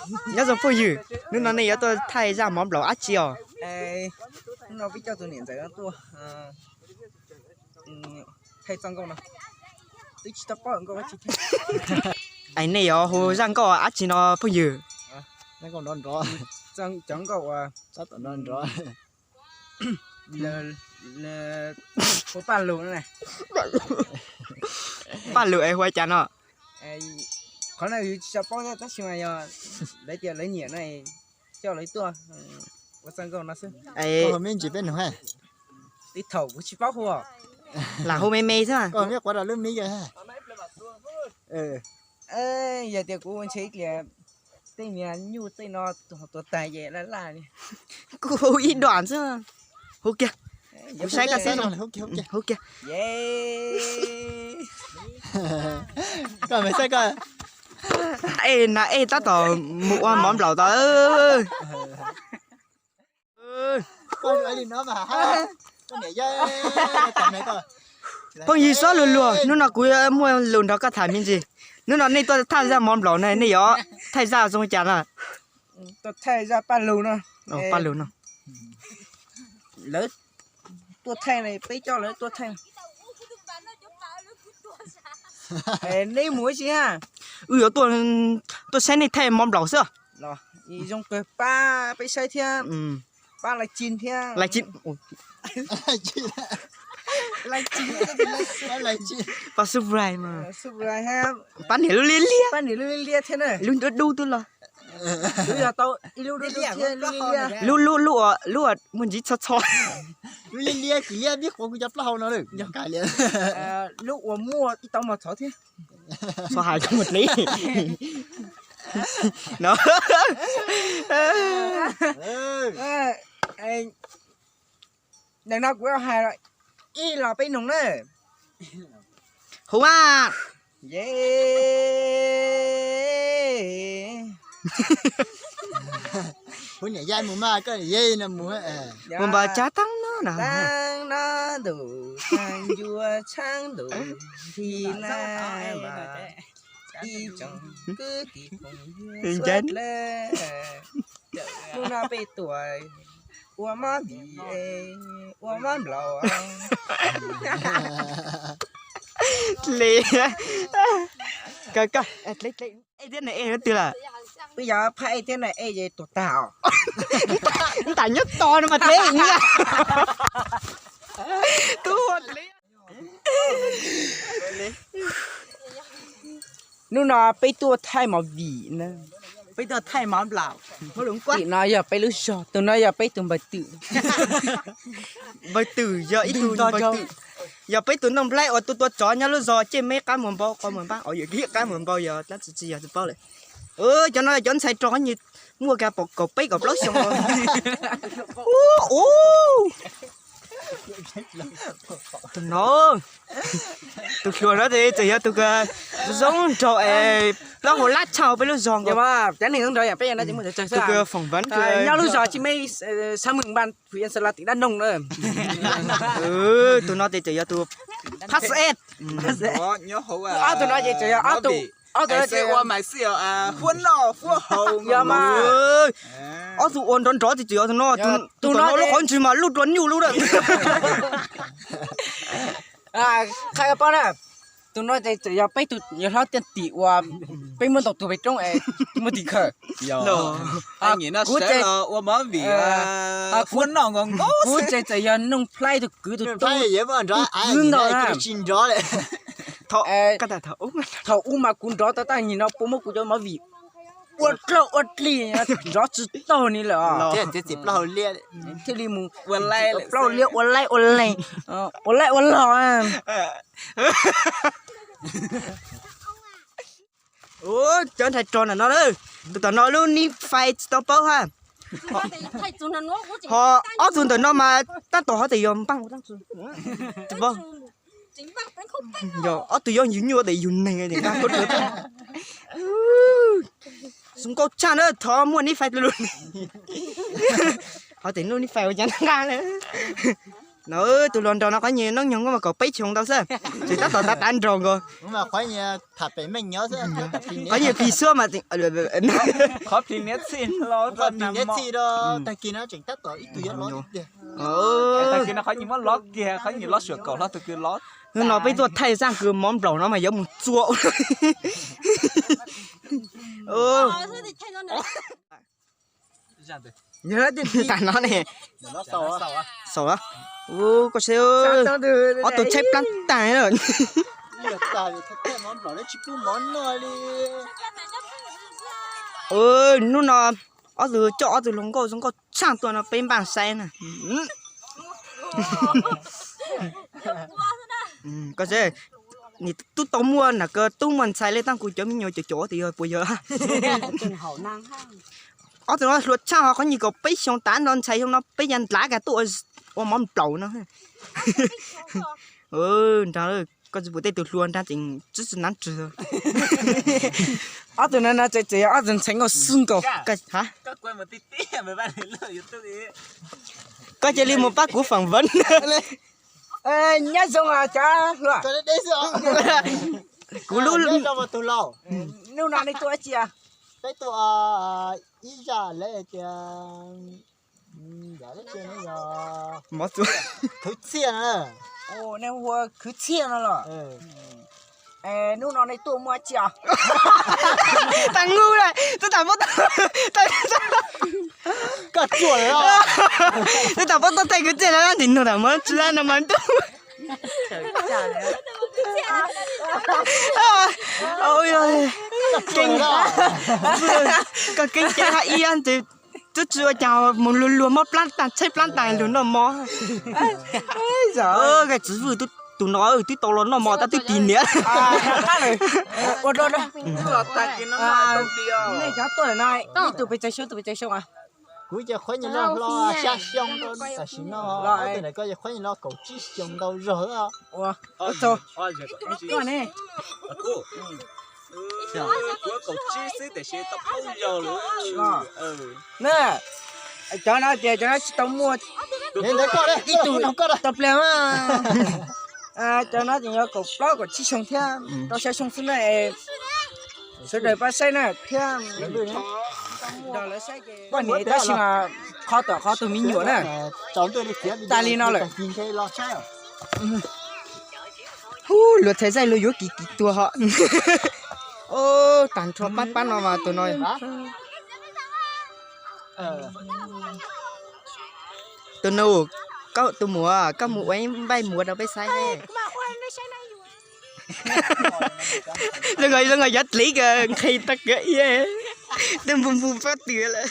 Nyob zoo phooj ywg, hnub no nej yuav tuaj thaij zaj mov nplaum dab tsi os? Hnub no peb coj tus niam ntxawm no tuaj thaij zaj nkauj no. Twb tsis tau paub nkauj dab tsi thiab. Es nej yuav hu zaj nkauj dab tsi no phooj ywg? Cov nkauj uas hu Paj Lug no. Paj Lug es hu ua cas no? Qhov no yus tsis tau paub thiab tab sis mas yog lawv tias lawv nyiam no, coj lawv tuaj ua txoj nkauj no xwb. Me ntsis peb nug. Tej thaum kuv tsis paub hu. Lam hu me me xwb. Koj me quav rau lub mic. Yog tias kuv ntshe ib tias tej niag nyuj tej no tuag tag ces laj laj li. Kuv hu ib duam xwb. Hu kiag. Kuv saib koj xwb. Hu kiag. Koj me saib koj. Ej, na ej tab tom mus ua mov nplaum tau. Phooj ywg, xob luag luag, hnub no kuv muaj lus nrog koj tham me ntsis. Hnub no nej tuaj thaij zaj mov nplaum na, nej yuav thaij zaj zoo cas na? Tuaj thaij zaj Paj Lug no. Paj Lug no. Lawv tuaj thaij, peb coj lawv tuaj thaij. Neb mus ib si na. Wb yuav tuaj saib nej thaij mov nplaum xwb. Los zoo kawg, pab peb saib thiab. Pab like thiab. Pab subscribe mas. Pab nias lub liab liab. Pab nias lub liab liab thiab na. Lub dub dub twb los. Lub yog tau ib lub dub dub thiab lub liab liab. Lub, lub, lub uas muaj ntsis txho txho. Lub liab liab, kis liab, neb qhuav kuv cov plaub hau no lawm. Lub uas muaj ib tau mos txhov thiab. Txhob hais tau mus dleb. No. Ntawm no kuv hais ib los peb noog na. Hu mas. Ye. Hu niam yai mus mas koj niam yai no mus. Mus npam tsab teeb no na. Teeb no ntuj, teeb ncua tshaab ntuj, nthi na mas ib tsoom kwv tij phooj ywg sawv dlawg, hnub no peb tuaj ua mov vim, ua mov nplaum. Dleb. Koj, koj, dleb, dleb. Ej thiab na ej twg lawm? Twb yog phab ej thiab na ej ces tuag tag os. Ntam nyob tos no mas dleb. Tub dleb. Hnub no peb tuaj thaij mov vim na. Peb tuaj thaij mov nplaum. Tim no yog peb lub zog, tus no yog peb tus npawg twm. Npawg twm yog ib tug npawg twm. Yog peb tus nooj nplaib uas tua tua tsov nyob lub zog Cej Meb qab muag npau qhov muag npab os, yog qab muag npau yog dab tsi tsis yog tsis paub lawm. Cov no cov ntxhais rog nyuag muaj kiag pom kaum peb kaum plaub xyoo. Tus no, tus hluas no ces txawm yog tus zoo nraug es plaub hau lab tshaj peb lub zog. Cov neeg zoo nraug yog peb tus foom npab nyob lub zog Cej Meb, xã Mường Ban, huyện Sa La, tỉnh Đắk Nông na. Tus no ces txawm yog tus phab xav ej. Ob tug no ces txawm yog ob tug, ob tug no ces ua mas xij, huab noj huab haus yog mas. Ob tug ua nrov nrov ces txawm yog tus no, tus no lub qhov ntswg mas lub rua nyuj lub lawm. Qhia paub na, tus no ces txawm yog peb tus yawg hlob tiaj tim uas peb muab ntaus tuag pem roob es muaj tim khawm. Kuv ces, kuv ces txawm yog Nooj Nplhaib tus kwv tus tub, tus kwv ntag na. Thaum ub mas kuv nrov tau tab sis no puas muab kuv cov mov vim ua dlauj ua dlig nrov tsis taug ni lawm os. Thiaj li mus plaub liab ua laib ua leeg, ua laib ua log. Cov ntxhais rog ntawm no, tus tom no lub nib fais tsis tau paub ha. Ho ob tug ntawm no mas tab tom ho tias yog npaj ua dab tsi. Yog ob tug yog yus nyuaj tias yus neeg tias npaj khaub rua. Zoo nkauj tshaj na, thov muaj nib fais lub. Ho tias lub nib fais ua cas nqa na. No, tus hluas nraug no qhov nyuag noob nyoog nkauj mas kaum peb xyoo ntau xwb, tseem tab tom tav tav nraug nkaus. Qhov nyuag phim xuab mas, qhov phim niam txhij hlo, tag kis no tseem tab tom ib tug yuav lov tiag. Tag kis no qhov nyuag muab lov kiag, qhov nyuag lov suam kaum hlo tus kws lov. Hnub no peb tuaj thaij zaj kws mov nplaum no mas yuav mus txua. Tas no ne. Xaus, koj saib, ob tug tshaib plab tas. Hnub no ob tug coj ob tug hluas nkauj zoo nkauj tshaj tuaj no peb npaj saib na. Koj saib, nws twb tau muaj nam kawg tub muaj ntxhais li, tab kuv cov me nyuam cov cov tias yog puas yog. Ob tug no hluas tshaj, ho qhov nyuag kaum peb xyoo, tav no ntxhais xyoo no peb ya ntlav kag tuaj ua mov nplaum no. Nrag, koj tsis pum tej tus hluas nrag tseem tsib tsi nab tsw. Ob tug no no tseem yog ob tug ntxhais nkauj xwb nkaus. Koj cia li mus pab kuv phỏng vấn. Nyob zoo cov hluas. Kuv lub, hnub no nej tuaj dab tsi? Peb tuaj ib zaj lawv tias mov txua, khwv txhiaj no. Nej hu ua khwv txhiaj no los? Hnub no nej tuaj muaj dab tsi os? Tag ngu lawm, twb tas muab, koj tsuaj lawm. Twb tas muab toj thaij khwv txhiaj no, ntim nug tas muab tsw no mas ntuj. Koj keeb cai hab ib, twb tsis ua cas, mus luag luag mob plab tas, tshaib plab tas luag noj mov. Koj txiv Vwj, tus no twb tau los noj mos tab twb tig niam. Nej cov tuaj no ib tug pes tsawg xyoo, tus pes tsawg xyoo? Kuv ces qhuav nyuag no hlo xya xyoo, tam sim no ob tug ntawm koj ces qhuav nyuag no kaum tsib xyoo ntau zog. Ua, ua txaug. Koj ne? Kuv kaum tsib xwb tiam sis tau plaub yog lawm. Na, cov no ces cov no tsis tau muaj ib tug tau pliag mas. Cov no ces yog kaum plaub kaum tsib xyoo thiab rau xya xyoo xwb na. Sawv daws pab saib na thiab. Poj niam tab sis mas qhov tom qhov tus me nyuam na. Tas li no lawm. Hu, luag txhais zaij luag yuav kis kis tuag ho. Tag nrho pab pab no mas tus no. Tus nus, koj tus muam, koj mus ua ib npaij muam rau peb saib. Zoo nkaus, zoo nkaus yuav dliv kawg, nqhis tag kawg, twb npu npu pob tw lawm.